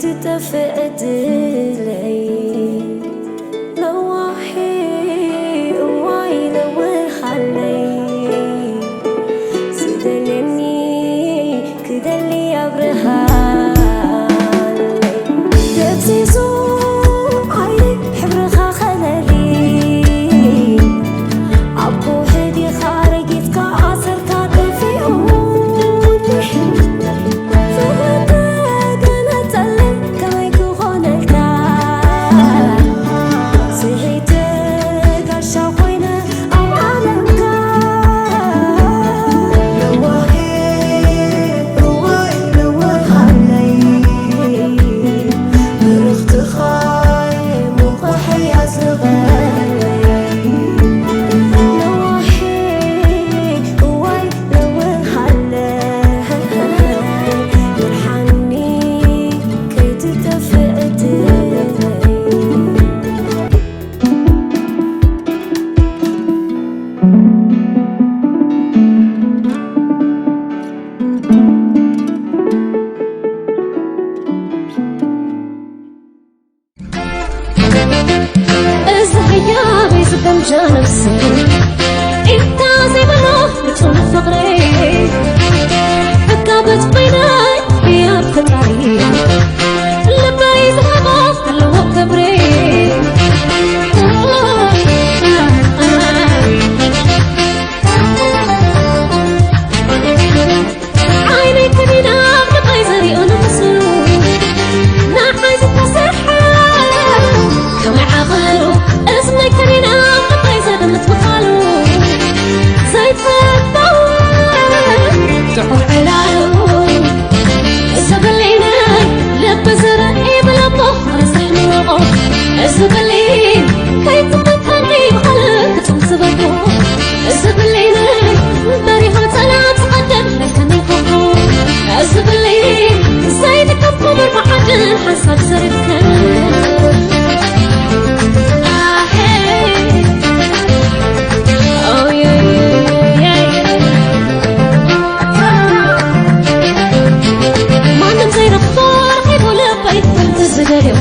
ትጠፍእ ዕድለይ ለዋሂ እዋይ ለውሃለይ ዝደልየኒ ክደሊ ኣብርሃለይ ደብዚዙ ዓይነይ ሕብርኻ ከለሊ ኣብ ከውሒ ዲኻ ረጊጽካ ኣሰርካ ጠፊኡ ፍቕሪ ተገነጸለይ ከመይ ክኾነልካ ስሒተ ጋሻ ኮይነ ኣብ ዓለምካ ለዋሂ እዋይ ለዋሃለይ ብርኽትኻ ሙቑሕ ያስቐለይ ለዋሂ እዋይ ለዋሃለይ ብርሃኒ ከይትጠፍእ ዕድለይ እዚ ህያበይ ዝገምጃ ነብሰይ ኢልካ ዘይብሎ ንጹህ ፍቕረይ ዕቃበት ኮይናይ ህያብ ፈጣሪ ልበይ ዝሃቦ ኣለዎ ክብሪ ዓይነይ ከኒና ኣብ ልበይ ዘሪኦ ንሱ ንዓይ ዝተሰርሐ ከመይ ዓቐሉ እዝነይ ከኒና ኣብ ልበይ ዘድምፅ ምዃሉ ዘይትፈልጠው ጥዑም ዕላሉ እዚ ብሌነይ ልቢ ዝርኢ ብለቦ ረስሕ ንወቖ እዚ ብሌን ከይትመጠኒ ብኻልእ ክፅም ዝበልኩ እዚ ብሌነይ በሪኻ ጸላም ዝቐደም ለከመይ ከብሮ እዚ ብሌን ዘይትከብ ክቡር መዓድን ሓንሳብ ዝርከብ ኣሄ ማንም ዘይረኽቦ ረኺቡ ልበይ ከምቲ ዝደልዮ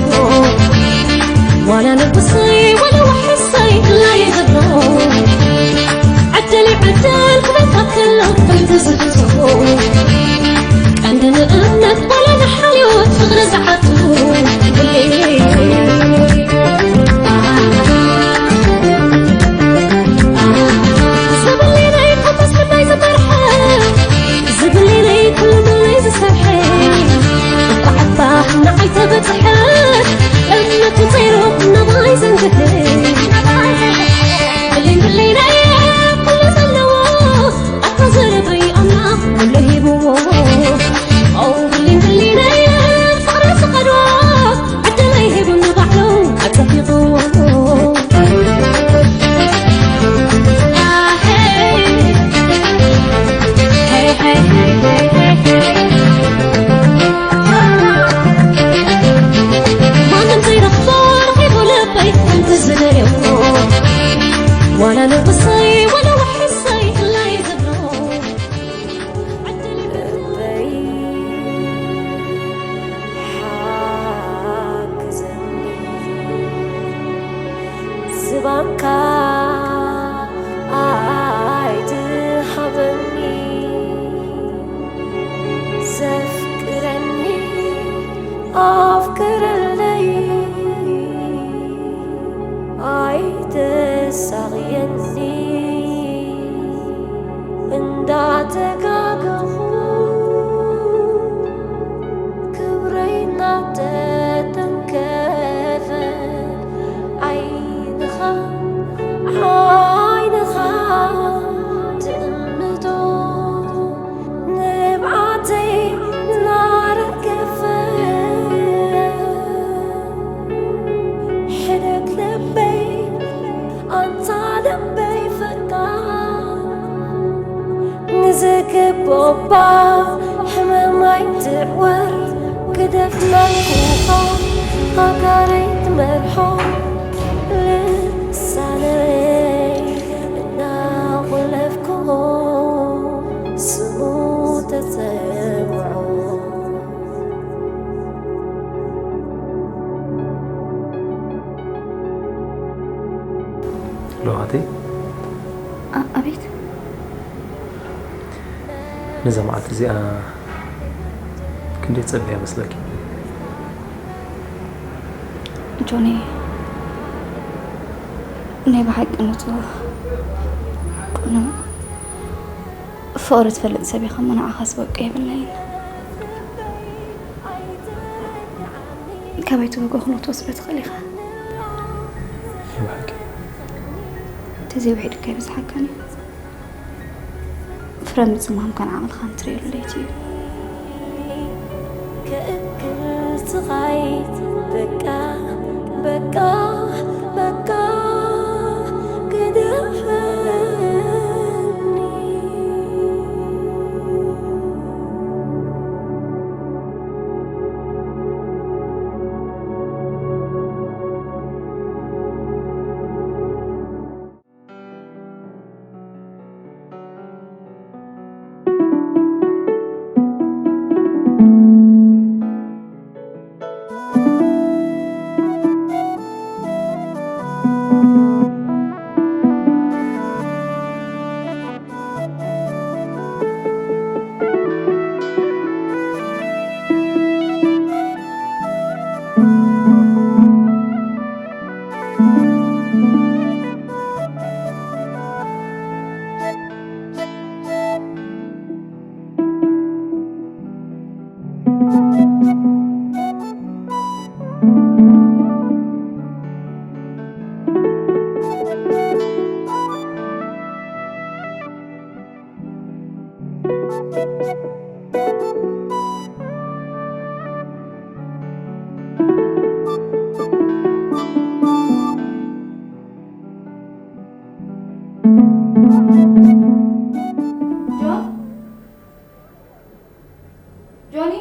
ዋላ ንጉሰይ ዋላ ውሕሰይ ክላይ ዝብሎ ዕድል ዕድል ክበልካ ከሎ ከምቲ ዝብሎ ቀንዲ ንእምነት ዋላ ንሓልዮት ፍቕሪ ዝዓቱ ዝብለይ ናይ ኮተስ ልበይ ዝመርሐ ዝብለይ ናይ ኩሉ መለይ ዝሰርሐ እኳ ዕባ ንዓይ ተበፅሐ እምነቱ ዘይሩቕ ናባይ ዘንግሐ ብሌን ብሌነይ ኩሉ ዘለዎ ኣታ ዘረበይ ኣምላኽ ኩሉ ሂብዎ ኦ ብሌን ብሌነይ ፍቕሪ ዝኸድዎ ዕድለይ ሂቡኒ ባዕሉ ኣጸፊቕዎ ማንም ዘይረኽቦ ረኺቡ ልበይ ከምቲ ዝደልዮ ዋላ ንጉሰይ ዋላ ውሕሰይ ክላይ ዝብሎ ልበይ ሓግዘኒ ዝባንካ ኣይትሃበኒ ዘፍቅረኒ ኣፍቅረለይ ኣይተሳቕየኒ እንዳተጋገኹ ክብረይ እናተተንከፈ ዓይንኻ ዓይንኻ ትእምቶ ንብዓተይ እናረገፈ ሕደግ ልበይ ኣንታ ልበይ ፈቃር ንዝግብኦ እባ ሕመም ኣይትዕወር ግደፍ ናልኩኻ ኣካለይ ትመርሖ ልሳነይ እናቑለፍኩ ስሙ ተጸውዖ ዮሃቲ፣ ኣ- ኣቤት። ነዛ መዓልቲ እዚኣ ክንደይ ጸቢያ መስለኪ? ጆኒ፣ ናይ ብሓቂ ንጹህ፣ ቅኑዕ፣ ፍቕሪ ትፈልጥ ሰብ ኢኻ እሞ ንዓኻ ዝበቁ የብለይን። ካበይ ትብጎ ክንው ትወስዶ ትኽእል ኢኻ። ናይ ብሓቂ ተዘይውሒድካ ይብዝሓካን እዩ። ፍረ ምጽማምካን ዓቕልኻን ትርእየሉ ለይቲ እዩ። ክእክል ስቓይት በቃ በቃ በቃ ግደፈኒ። ጆን? ጆኒ?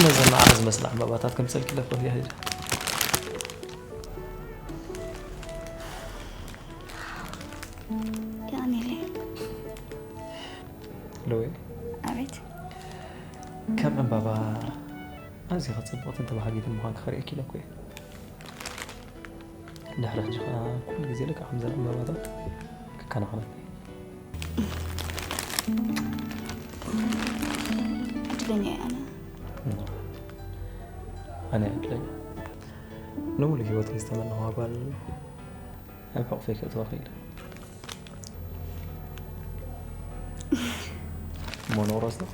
ነዘን ማዕረ ዝመስላ ዕምባባታት ከምጸልኪ ኢለ ክብል እየ። ያኔሌ። ሎይ፣ ኣቤት። ከም ዕምባባ ኣዚኻ ጽብቕትን ተባሃጊትን ምዃንኪ ከርእየኪ ኢለ እኮ እየ። ድሕሪ ሕጂ ኸኣ ኩሉ ግዜ ልክዕ ከምዘን ዕምባባታት ክከናኸነኒ። ዕድለኛ እየ ኣነ። ኣነ ዕድለኛ። ንምሉእ ህይወተይ ዝተመነኹዋ ጓል ኣብ ሕቑፈይ ከእትዋ ክኢለ። እሞ ነውራስ ዶ?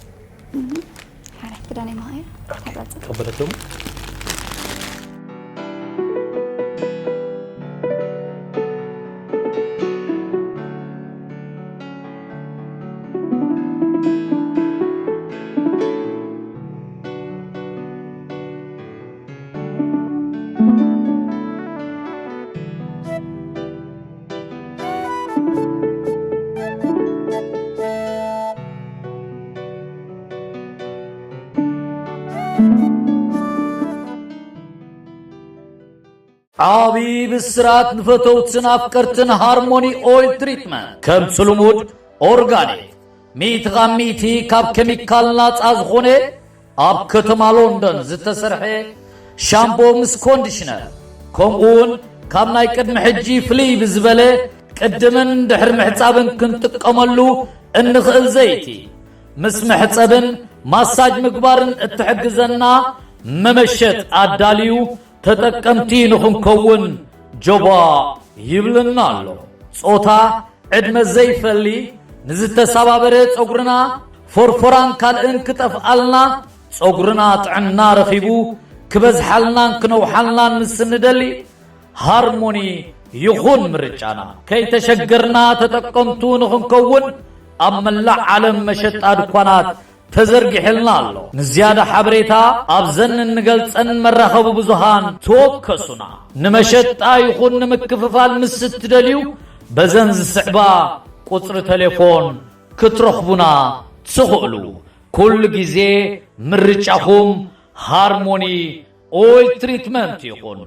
ሓራይ ክዳነይ መሃያ ተዓጻጽ። ተቐበለት ዶሞ? ዓቢ ብስራት ንፈተውትን ኣፍቀርትን ሃርሞኒ ኦይል ትሪትመንት። ከምቲ ልሙድ ኦርጋኒክ፣ ሚእቲ ካብ ሚእቲ ካብ ኬሚካል ናጻ ዝኾነ ኣብ ከተማ ሎንደን ዝተሰርሐ ሻምቦ ምስ ኮንዲሽነር፣ ከምኡውን ካብ ናይ ቅድሚ ሕጂ ፍልይ ብዝበለ ቅድምን ድሕሪ ምሕጻብን ክንጥቀመሉ እንኽእል ዘይቲ፣ ምስ መሕጸብን ማሳጅ ምግባርን እትሕግዘና መመሸጥ ኣዳልዩ ተጠቀምቲ ንኽንከውን ጆባ ይብልና ኣሎ። ጾታ፣ ዕድመ ዘይፈሊ፣ ንዝተሰባበረ ጸጉርና፣ ፎርፎራን ካልእን ክጠፍኣልና፣ ጸጉርና ጥዕና ረኺቡ ክበዝሓልናን ክነውሓልናን ምስ እንደሊ፣ ሃርሞኒ ይኹን ምርጫና። ከይተሸገርና ተጠቀምቱ ንኽንከውን ኣብ መላእ ዓለም መሸጣ ድኳናት ተዘርጊሕልና ኣሎ። ንዝያዳ ሓበሬታ ኣብዘን እንገልጸን መራኸቢ ብዙሃን ተወከሱና። ንመሸጣ ይኹን ንምክፍፋል ምስ እትደልዩ በዘን ዝስዕባ ቁጽሪ ቴሌፎን ክትረኽቡና ትኽእሉ። ኩሉ ግዜ ምርጫኹም ሃርሞኒ ኦይል ትሪትመንት ይኹን።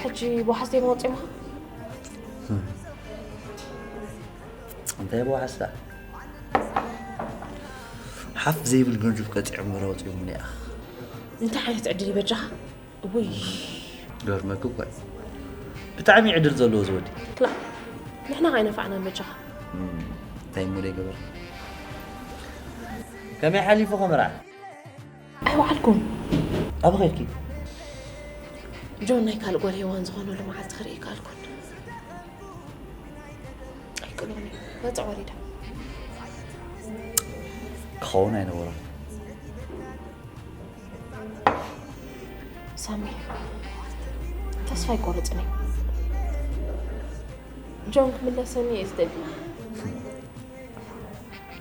ሕጂ ብዋሕስ ደይ መወፂ ኢኻ? እንታይ ብዋሕሳ? ሓፍ ዘይብል ገንጅፍ ቀፂዖም ገለ ወፂኦም እኒኣ። እንታይ ዓይነት ዕድል እዩ በጃኻ? ውይ። ገርመክ እኮ እዩ። ብጣዕሚ ዕድል ዘለዎ ዝወዲ። ክላ፣ ንሕና ከይነፋዕና በጃኻ። እም፣ እንታይ እሞ ደይገበር? ከመይ ሓሊፉ ኸመርዓ? ኣይወዓልኩን። ኣብ ኸይድኪ? ጆን ናይ ካልእ ጓል ሄዋን ዝኾነሉ መዓልቲ ክርኢ ካልኩን። ኣይክእሎን እዩ። በጽዕ ወሪዳ። ክኸውን ኣይነበሮን። ሳሚ፣ ተስፋ ኣይቆርጽን እዩ። ጆን ክምለሰኒ እየ ዝደሊ።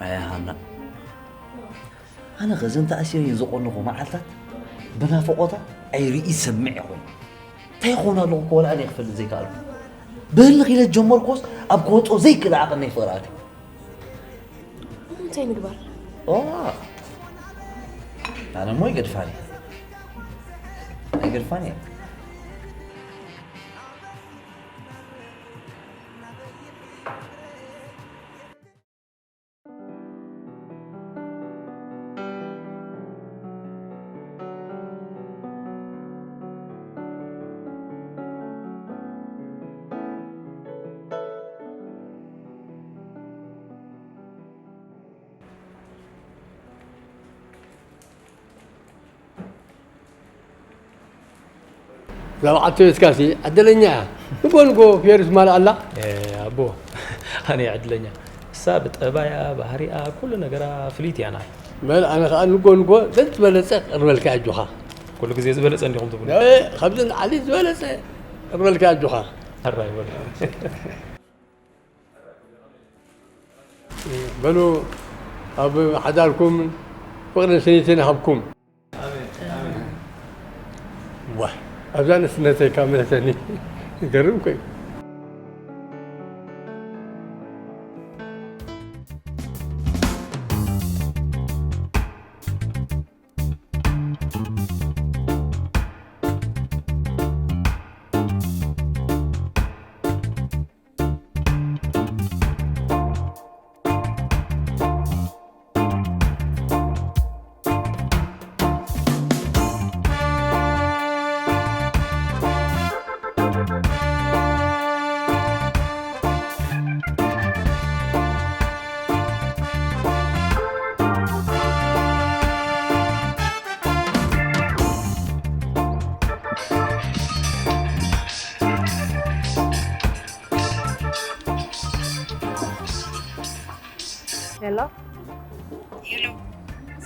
ኣያ ሃና፣ ኣነ ኸ እዘን ተኣሲረ እየን ዝቖነኹ መዓልታት ብናፍቖታ ኣይርኢ ዝሰምዕ እየ ኮይኑ። እንታይ ይኸውን ኣለኹ እኮ ወላ ኣነ ክፈልጥ ዘይከኣልኩ። ብህልኽ ኢለ ዝጀመርኩዎስ ኣብ ክወጾ ዘይክእል ዓቐን ናይ ፍቕሪ ኣትዩ። እንታይ ንግበር? ኦ፣ ኣነ እሞ ይገድፋን እየ። ኣይገድፋን እየ። እዛ በዓልቲ ቤትካሲ ዕድለኛ እያ። ንጎ ንጎ ፌርስ ማል ኣላ። ኤ፣ ኣቦ፣ ኣነ እየ ዕድለኛ። እሳ ብጠባያ፣ ባህሪኣ፣ ኩሉ ነገራ ፍልይቲ እያ ናይ። በል፣ ኣነ ኸዓ ንጎ ንጎ ዘዝበለጸ ቅርበልካ ኣጆኻ። ኩሉ ግዜ ዝበለጸ እንዲኹም ትብሉ። ኤ፣ ካብዚ ንዓሊ ዝበለጸ ቅርበልካ ኣጆኻ። ሕራይ በል። በሉ፣ ኣብ ሓዳርኩም ፍቕርን ስኒትን ይሃብኩም። ዋህ፣ ኣብዛ ንእስነተይ ካብ መለሰኒ። ይገርም እኮ እዩ። ሄሎ። ሄሎ።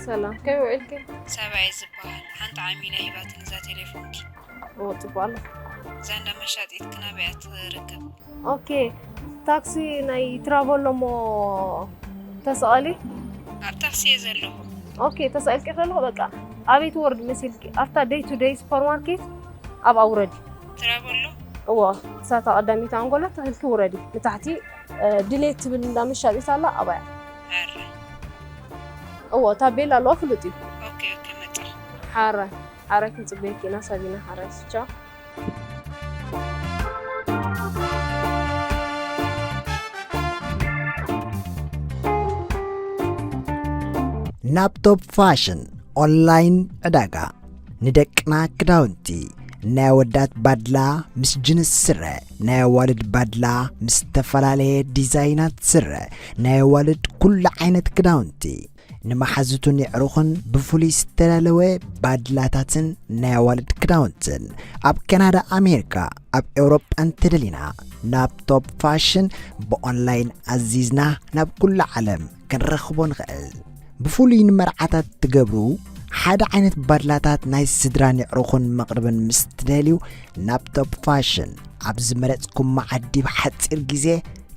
ሰላም፣ ከመይ ውዒልኪ? ሰባይ ዝበሃል። ሓንቲ ዓሚላ ሂባትኒ እዛ ቴሌፎንኪ። ኦ፣ ጽቡቕ ኣሎ። እዛ እንዳ መሻጢትኪ ናበይ እያ ትርከብ? ኦኬ፣ ታክሲ ናይ ትራቨሎ እሞ ተሰቐሊ። ኣብ ታክሲ እየ ዘለኹ። ኦኬ፣ ተሰቒልኪ ዘለኹ፣ በቃ፣ ኣበይ ትወርዲ መሲልኪ? ኣብታ ደይ ቱ ደይ ሱፐርማርኬት ኣብኣ ውረዲ። ትራቨሎ? እዎ፣ እሳታ ቀዳሚት ኣንጎላ ተኺልኪ ውረዲ። ንታሕቲ፣ እ፣ ድሌት ትብል እንዳ መሻጢት ኣላ፣ ኣብኣ እያ። ኣረ። እዎ፣ ታቤላ ኣለዎ፣ ፍሉጥ እዩ። ኦኬ፣ ኦኬ፣ መጣ። ሓረ፣ ሓረ ክንጽበየኪ ኢና፣ ሳቢና፣ ሓረ፣ ቻው። ናብ ቶፕ ፋሽን ኦንላይን ዕዳጋ። ንደቅና ክዳውንቲ፣ ናይ ኣወዳት ባድላ ምስ ጅንስ ስረ፣ ናይ ኣዋልድ ባድላ ምስ ዝተፈላለየ ዲዛይናት ስረ፣ ናይ ኣዋልድ ኩሉ ዓይነት ክዳውንቲ፣ ንመሓዙትን የዕሩኽን ብፍሉይ ዝተዳለወ ባድላታትን ናይ ኣዋልድ ክዳውንትን፣ ኣብ ካናዳ፣ ኣሜሪካ፣ ኣብ ኤውሮጳ እንተደሊና፣ ናብ ቶፕ ፋሽን ብኦንላይን ኣዚዝና ናብ ኩሉ ዓለም ክንረኽቦ ንኽእል። ብፍሉይ ንመርዓታት ትገብሩ ሓደ ዓይነት ባድላታት ናይ ስድራን የዕሩኽን መቕርብን ምስ ትደልዩ፣ ናብ ቶፕ ፋሽን ኣብ ዝመረጽኩሞ ዓዲ ብሓጺር ግዜ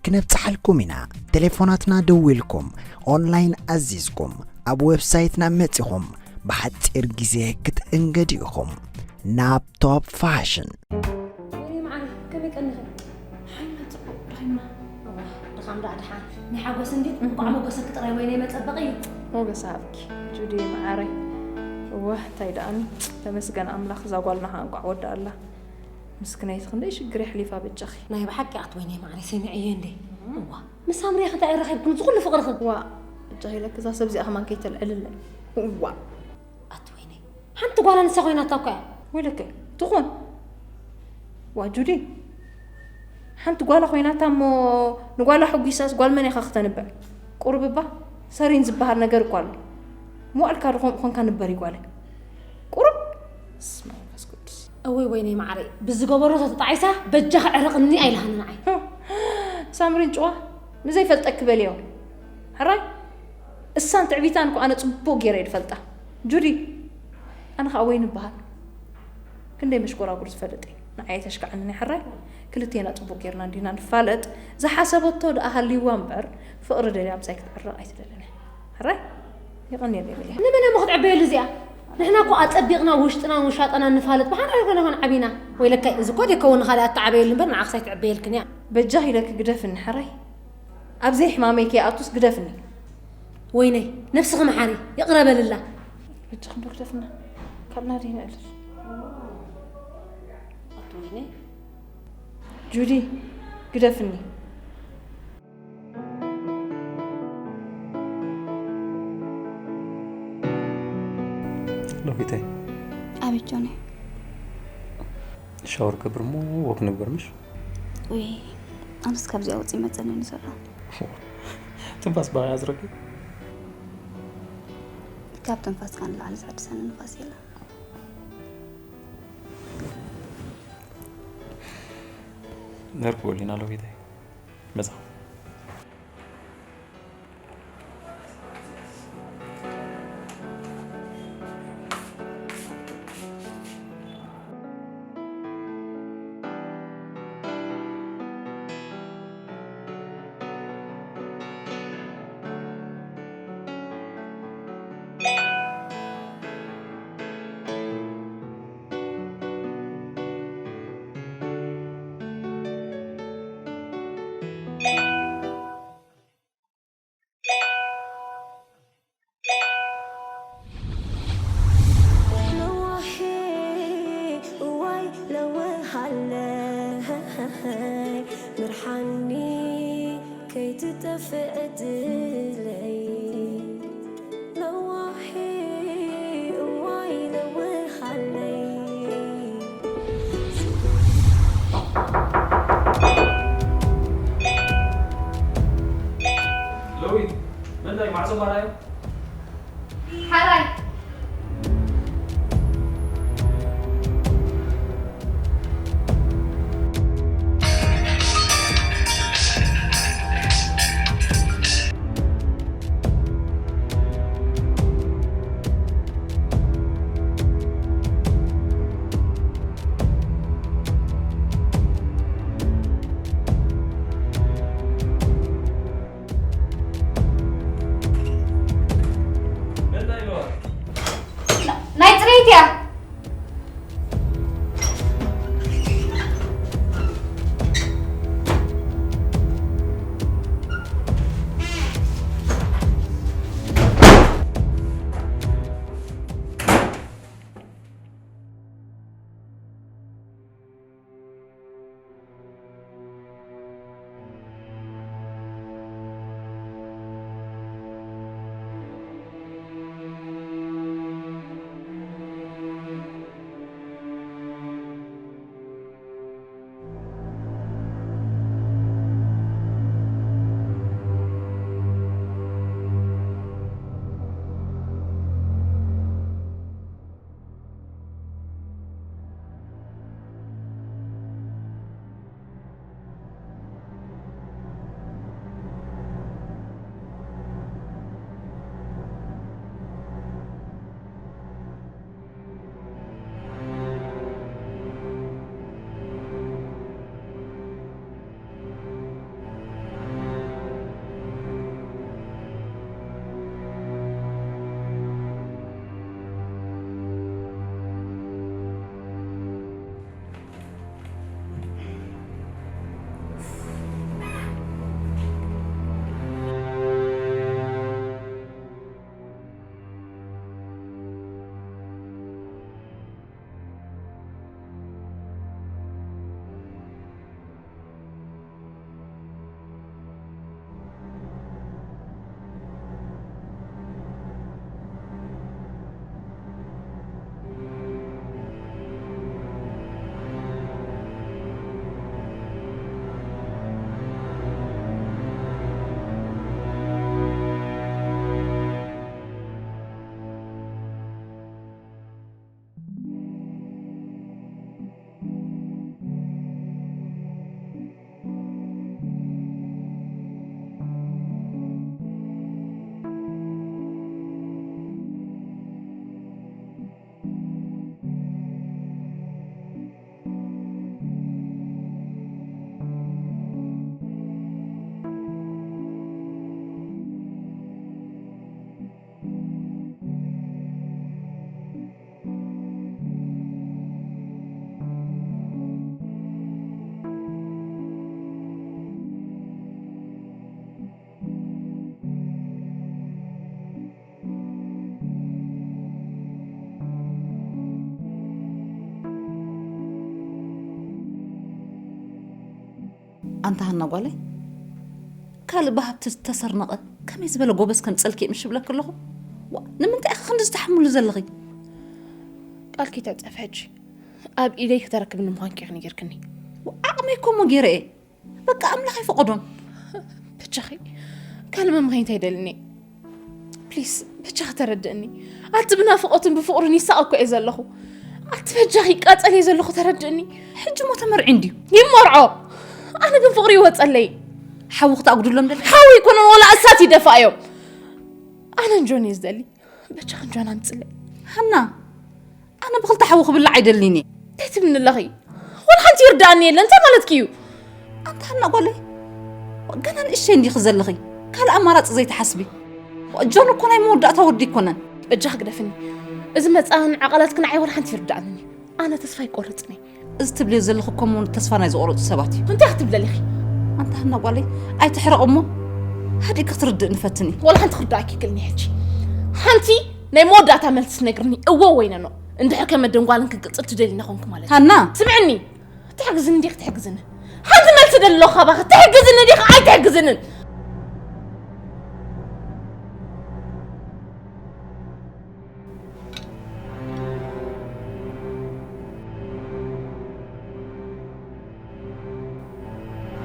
ክነብጽሓልኩም ኢና። ቴሌፎናትና ደዊልኩም፣ ኦንላይን ኣዚዝኩም፣ ኣብ ዌብሳይትና መጺኹም ብሓጺር ግዜ ክትእንገዱ ኢኹም። ናብ ቶፕ ፋሽን። ወይኔ መዓረ፣ ከመይ ቀኒኺ? ሓይማ ጽቡቕ ራይማ። እዋ፣ ድኻም ደኣ ድሓን። ናይ ሓጎስ እንዲ እንቋዕ መጎሰኪ ጥራይ ወይኔ መጸበቒ እዩ። ሞገስ ሃብኪ ጁዲ መዓረይ። እወ፣ እንታይ ደኣኒ? ተመስገን ኣምላኽ፣ እዛ ጓልና ኸኣ እንቋዕ ወዳኣላ። ምስክነይቲ ክንደይ ሽግር የሕሊፋ በጃኺ። ናይ ብሓቂ ኣት ወይኔ መዓረይ ሰሚዐየ እንዴ? እዋ፣ ምስ ሳምሪ እንታይ ረኺብኩም ዝኹሉ ፍቕርኽን? ዋ፣ በጃኺ ኢለኪ እዛ ሰብ እዚኣ ከማን ከይተልዕልለ። እዋ። ኣቲ ወይነይ፣ ሓንቲ ጓል ኣንሳ ኮይናታ እኮ እያ። ወይለከ ትኾን። ዋ ጁዲ፣ ሓንቲ ጓላ ኮይናታ እሞ፣ ንጓላ ሕጒሳስ ጓል መን ኢኻ ክተንብዕ? ቁሩብ እባ ሰሪን ዝበሃል ነገር እኮ ኣሎ። መዋእልካ ዶ ከምኡ ኾንካ ንበሪ ጓለይ? ቁሩብ። ስመ መንፈስ ቅዱስ። እወይ ወይነይ መዓረይ፣ ብዝገበሮ ተተጣዒሳ በጃኻ ዕረቕኒ ኣይልሃኒ ንዓይ። ሳምሪን ጭዋ፣ ንዘይፈልጠኪ በልዮ። ሕራይ? እሳን ትዕቢታን እኮ ኣነ ጽቡቕ ገይረ እየ ዝፈልጣ። ጁዲ፣ ኣነ ኸኣ ወይኒ እበሃል። ክንደይ መሽጎራጉር ዝፈልጥ እየ። ንዓይ ኣይተሽክዓንን እያ ሕራይ? ክልቴና ጽቡቕ ጌርና እንዲና ንፋለጥ። ዝሓሰበቶ ደኣ ሃልይዋ እምበር፣ ፍቕሪ ደልያ ምሳይ ክትዕረቕ ኣይትደልን እያ። ሕራይ? የቐንየለይ በልያ። ንመን እሞ ክትዕበየሉ እዚኣ? ንሕና እኮ ኣጸቢቕና ውሽጥናን ውሻጠናን ንፋለጥ ብሓንሳብ ኣይኮነ ኾን ዓቢና። ወይለካ እዚ እኮ ደይከውን ንኻልእ ኣተዓበየሉ እምበር ንዓኽስ ኣይትዕበየልክን እያ። በጃኺ ኢለኪ ግደፍኒ ሕራይ። ኣብ ዘይሕማመይ ከይኣቱስ ግደፍኒ። ወይነይ፣ ነብስኺ መሓሪ፣ ይቕረ በልላ። በጃኺ እንዶ ግደፍና፣ ካብ ናደይ ንዕልል። ኣቲ ወይነይ። ጁዲ፣ ግደፍኒ። ሎሚተይ። ኣቤት ጆኒ። ሻወር ገብር እሞ ወክ ንግበር ምሽ? ውይ፣ ኣነስ ካብዚኣ ወፂ መፀኒ ዘሎ። ትንፋስ ባያ ዝረክብ? ካብ ትንፋስካ ንላዕሊ ዝሕድሰኒ ንፋስ የለን። ነርኩ ወሊና ሎሚተይ። መጻ። ለዋሄ እዋይ ለውሃለይ ብርሃኒ ከይትጠፍእ ዕድለይ። ለዋሄ እዋይ ለውሃለይ። ሎሚት መን ናይ ማዕጾ ባራዩ? ሓራይ። ናይ ጽሬት እያ። ኣንታ ሃና ጓለይ፣ ካልእ ብሃብቲ ዝተሰርነቐ ከመይ ዝበለ ጎበዝ ከምጽልኪ ምሽ ብለኪ ኣለኹ። ዋ፣ ንምንታይ ኢኺ ክንዲ ዝተሓምሉ ዘለኺ? ቃልኪ ተጸፍ ሕጂ። ኣብ ኢደይ ክተረክብኒ ምዃንኪ ኢኺ ነጊርክኒ። ዋ፣ ዓቕመይ እኮ እሞ ገይረ እየ። በቃ ኣምላኽ ኣይፈቐዶን። በጃኺ፣ ካልእ መምሃይታ ኣይደልን እየ። ፕሊስ፣ በጃኺ ተረድእኒ። ኣቲ ብናፍቖትን ብፍቕሩን ይሳቐ እኮ እየ ዘለኹ። ኣቲ በጃኺ ይቃጸል እየ ዘለኹ፣ ተረድእኒ። ሕጂ እሞ ተመርዒ እንድዩ። ይመርዖ። ኣነ ግን ፍቕሪ ይወጸለይ። ሓዊ ክተኣጉድሎም ደሊ? ሓዊ ኣይኮነን፣ ወላ እሳት ይደፋእዮም። ኣነ እንጆን እየ ዝደሊ። በጃኺ እንጆን ኣምጽለይ። ሃና፣ ኣነ ብኽልተ ሓዊ ክብላዕ ኣይደልን እየ። እንታይ ትብልኒ ኣለኺ? ወላ ሓንቲ ይርድኣኒ የለን። እንታይ ማለትኪ እዩ? ኣንታ ሃና ጓለይ፣ ገና ንእሽተይ እንዲኺ ዘለኺ። ካልእ ኣማራጺ ዘይትሓስቢ። ጆን እኮ ናይ መወዳእታ ወዲ ኣይኮነን። በጃኺ ግደፍኒ። እዚ መጻእን ዓቐላትኪ ንዓይ ወላ ሓንቲ ይርድኣንን እዩ። ኣነ ተስፋ ኣይቆርጽን እየ። እዚ ትብልዮ ዘለኺ እኮ እሞ ተስፋ ናይ ዝቆረጹ ሰባት እዩ። እንታይ ክትብሊ ደሊኺ? ኣንታ ሃና ጓለይ፣ ኣይትሕረቕ እሞ ሃዲእኪ ክትርድእኒ ፈትኒ። ወላ ሓንቲ ክርድኣኪ ይክእልኒ ሕጂ። ሓንቲ ናይ መወዳእታ መልሲ ትነግርኒ እዎ ወይ ነኖ። እንድሕር ከመ ደንጓልን ክቅጽል ትደሊና ኮንኩ ማለት እዩ። ሃና! ስምዕኒ! ትሕግዝኒ ዲኺ ትሕግዝኒ? ሓንቲ መልሲ ደሎ ካባኺ ትሕግዝኒ ዲኺ ኣይትሕግዝንን?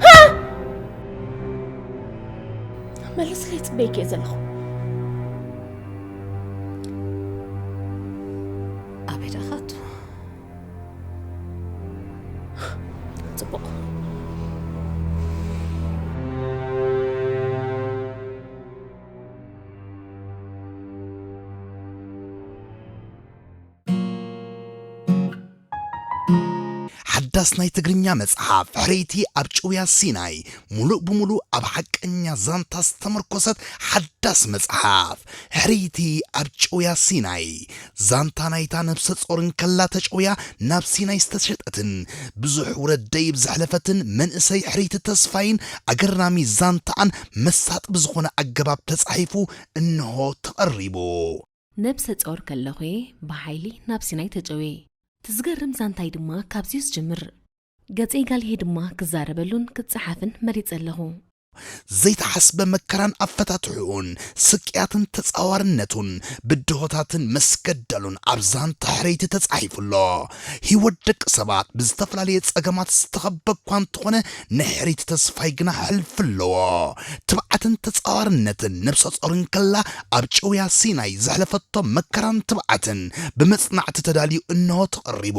ሃ! መልስለይ ጽበይኪ እየ ዘለኹ። ኣበይ ደኣ ክኣቱ? ጽቡቕ። ሓዳስ ናይ ትግርኛ መጽሓፍ ሕርይቲ ኣብ ጭውያ ሲናይ፣ ሙሉእ ብሙሉእ ኣብ ሓቀኛ ዛንታ ዝተመርኮሰት ሓዳስ መጽሓፍ። ሕርይቲ ኣብ ጭውያ ሲናይ፣ ዛንታ ናይታ ነብሰ ጾር እንከላ ተጨውያ ናብ ሲናይ ዝተሸጠትን ብዙሕ ውረድ ደይብ ዘሕለፈትን መንእሰይ ሕርይቲ ተስፋይን ኣገራሚ ዛንታኣን መሳጢ ብዝኾነ ኣገባብ ተጻሒፉ እንሆ ተቐሪቡ። ነብሰ ጾር ከለኹ'የ ብሓይሊ ናብ ሲናይ ተጨውየ። እቲ ዝገርም ዛንታይ ድማ ካብዚ'ዩ ዝጅምር። ገጸይ ጋልሄ ድማ ክዛረበሉን ክጸሓፍን መሪጸ ኣለኹ። ዘይተሓስበ መከራን ኣፈታትሕኡን፣ ስቅያትን ተጻዋርነቱን፣ ብድሆታትን መስገደሉን ኣብ ዛንታ ሕርይቲ ተጻሒፉ ኣሎ። ህይወት ደቂ ሰባት ብዝተፈላለየ ጸገማት ዝተኸበ እኳ እንተኾነ፣ ናይ ሕርይቲ ተስፋይ ግና ሕልፊ ኣለዎ። ትብዓትን ተጻዋርነትን ነብሰ ጾር እንከላ ኣብ ጭውያ ሲናይ ዘሕለፈቶ መከራን ትብዓትን ብመጽናዕቲ ተዳልዩ እንሆ ተቐሪቡ።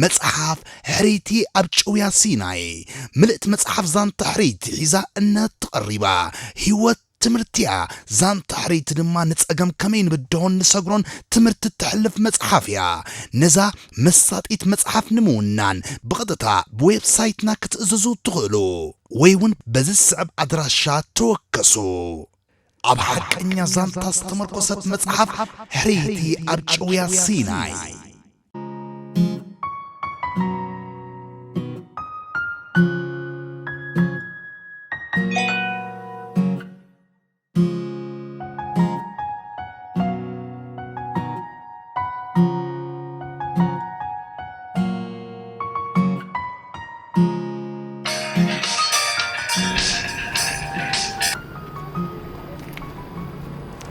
መጽሓፍ ሕርይቲ ኣብ ጭውያ ሲናይ። ምልእቲ መጽሓፍ ዛንታ ሕርይቲ ሒዛ እንሀት ተቐሪባ። ህይወት ትምህርቲ እያ። ዛንታ ሕርይቲ ድማ ንጸገም ከመይ ንብድሆን ንሰግሮን ትምህርቲ እተሕልፍ መጽሓፍ እያ። ነዛ መሳጢት መጽሓፍ ንምውናን ብቐጥታ ብዌብሳይትና ክትእዝዙ ትኽእሉ ወይ እውን በዚ ዝስዕብ ኣድራሻ ተወከሱ። ኣብ ሓቀኛ ዛንታ ዝተመርኮሰት መጽሓፍ ሕርይቲ ኣብ ጭውያ ሲናይ።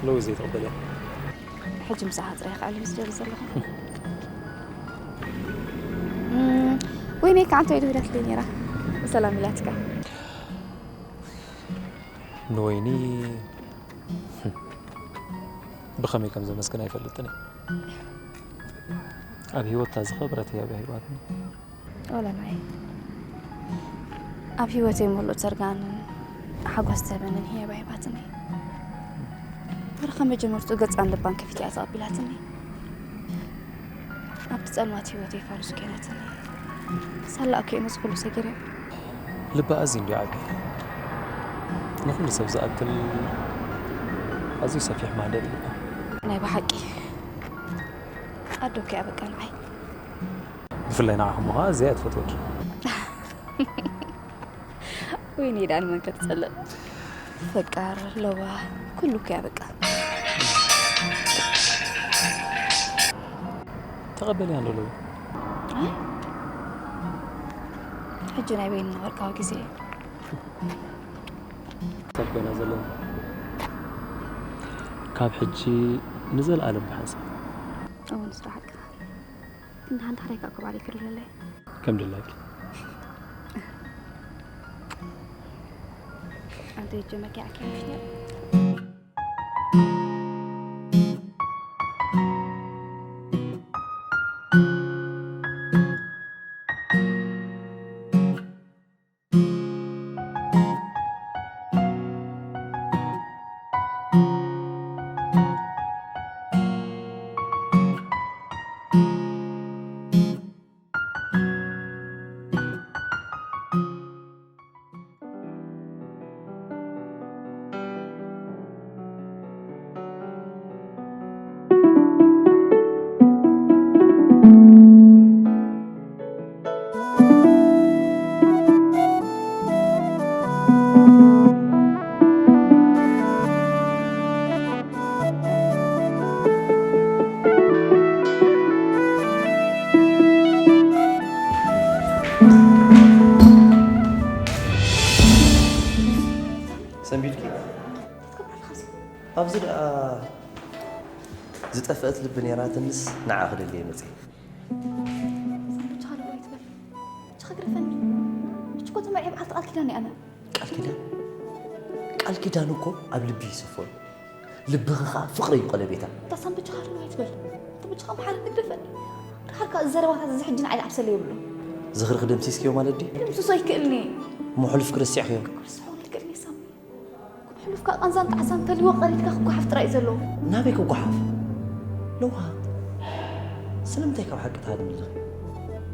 ሎሚ ዘይተቐበለ። ሕጂ ምሳኻ ጥራይ ከዕልል ዝደሊ ዘለኹ። እም፣ ወይነይ ከዓ እንታይ ኢሉ ሂዳትለይ ነይራ? ብሰላም ኢላትካ። ንወይኒ ብኸመይ ከም ዘመስግን ኣይፈልጥን እየ። ኣብ ህይወታ ዝኸበረት ህያብ እያ ሂባትኒ። ወለላይ ኣብ ህይወተይ ምሉእ ዘርጋንን ሓጎስ ዘበንን ህያብ ሂባትኒ። ወረ ከመ ጀመርቱ ገጻን ልባን ከፊት እያ ተቐቢላትኒ። ኣብቲ ጸልማት ህይወተይ ፋኑስ ኮይናትኒ። ሳላእ ከይኑ እዚ ኩሉ ሰጊረ። ልባ ኣዝዩ እንድዩ ዓቢ። ንኹሉ ሰብ ዝኣክል ኣዝዩ ሰፊሕ ማህደር እዩ ልባ። ናይ ብሓቂ ኣዶ ከያ በቃ ንዓይ። ብፍላይ ንዓኹም ኸዓ ኣዝያ እያ ትፈትወኪ። ወይኒ ደኣ ንመን ከትጸልእ? ፈቃር፣ ለዋህ፣ ኩሉ እኮ እያ በቃ። ተቐበልያ እንዶ ለዋህ። ኣይ፣ ሕጂ ናይ በይንና ወርቃዊ ግዜ እዩ። ሰብ ኮይና ዘለኹ። ካብ ሕጂ ንዘለኣለም ብሓንሳብ። እወ፣ ንሱ ሓቅኻ። ግን ሓንቲ ሓዳይ ከኣ ክባሪ ክርለለይ። ከም ድላይኪ። ኣንተ ጀመኪ ኣኪ። ሰንቢድኪ? ኣብዚ ደኣ ዝጠፍአት ልቢ ነይራትንስ ንዓ ክደልየ መጽየ። ብቻ ልቦ ይትበል። ብቻ ግረፈኒ። ብቻ እኮ ተመርዒ በዓልቲ ቃል ኪዳን እየ ኣነ። ቃል ኪዳን? ቃል ኪዳን እኮ ኣብ ልቢ ይሰፈሩ። ልብኺ ኸኣ ፍቕሪ እዩ ቀለቤታ። እታ ሳም ብቻ ልቦ ይትበል። እታ ብቻ ከም ሓደ ትግደፈኒ። ደሓር ከኣ እዚ ዘረባታት እዚ ሕጂ ንዓይ ዝዓብሰለ የብሉን። ዝኽሪ ክደምሲስክዮ ማለት ድዩ? ክድምስሶ ኣይክእልን እየ። እሞ ሕሉፍ ክረሲዕክዮ? ክርስዖ ኣይክእልን እየ ሳሚ። ሕሉፍካ ቃንዛን ጣዕሳን ተልዎ ቀሪትካ ክጓሓፍ ጥራይ እዩ ዘለዎ። ናበይ ክጓሓፍ? ለውሃት፣ ስለምንታይ ካብ ሓቂ ትሃድሚ ኣለኺ?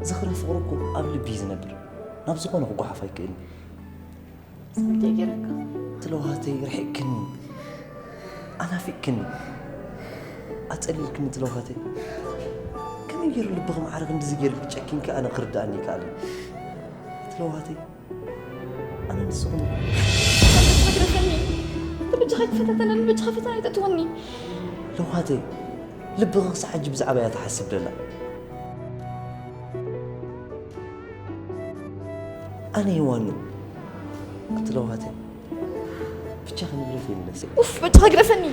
ዝኽሪ ፍቕሪ እኮ ኣብ ልቢ እዩ ዝነብር። ናብ ዝኾነ ክጓሓፍ ኣይክእልን እዩ። ስለምንታይ ገይረካ? እቲ ለውሃተይ ርሒቕክኒ፣ ኣናፊቕክኒ፣ ኣጸሊልክኒ እቲ ለውሃተይ። ከመይ ገይሩ ልብኺ ማዕረ ክንድዚ ገይሩ ክጨኪንኪ ኣነ ክርድኣኒ ይከኣል እዩ። እቲ ለውሃተይ ኣነ ንስኹም ትፈትረከኒ። ብቻኻ ይፈታተነኒ፣ ብቻኻ ፈተና ኣይተእትወኒ። ለውሃተይ፣ ልብኺ ክሳዕ ሕጂ ብዛዕባ እያ ትሓስብ ደላ። ኣነ የዋኑ፣ ኣቲ ለውሃተይ፣ ብቻ ክንግረፍ ይምለስ። ኡፍ፣ ብቻኻ ግረፈኒ።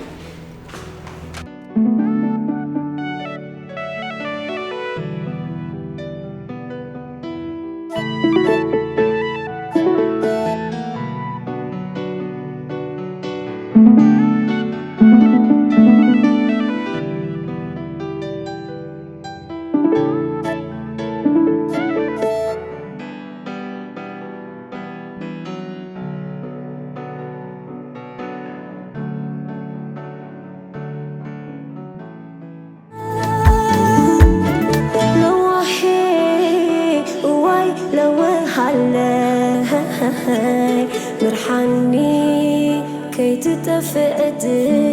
ለዋሄ እዋይ ለወሃለይ ብርሃኒ ከይትጠፍእ ዕድል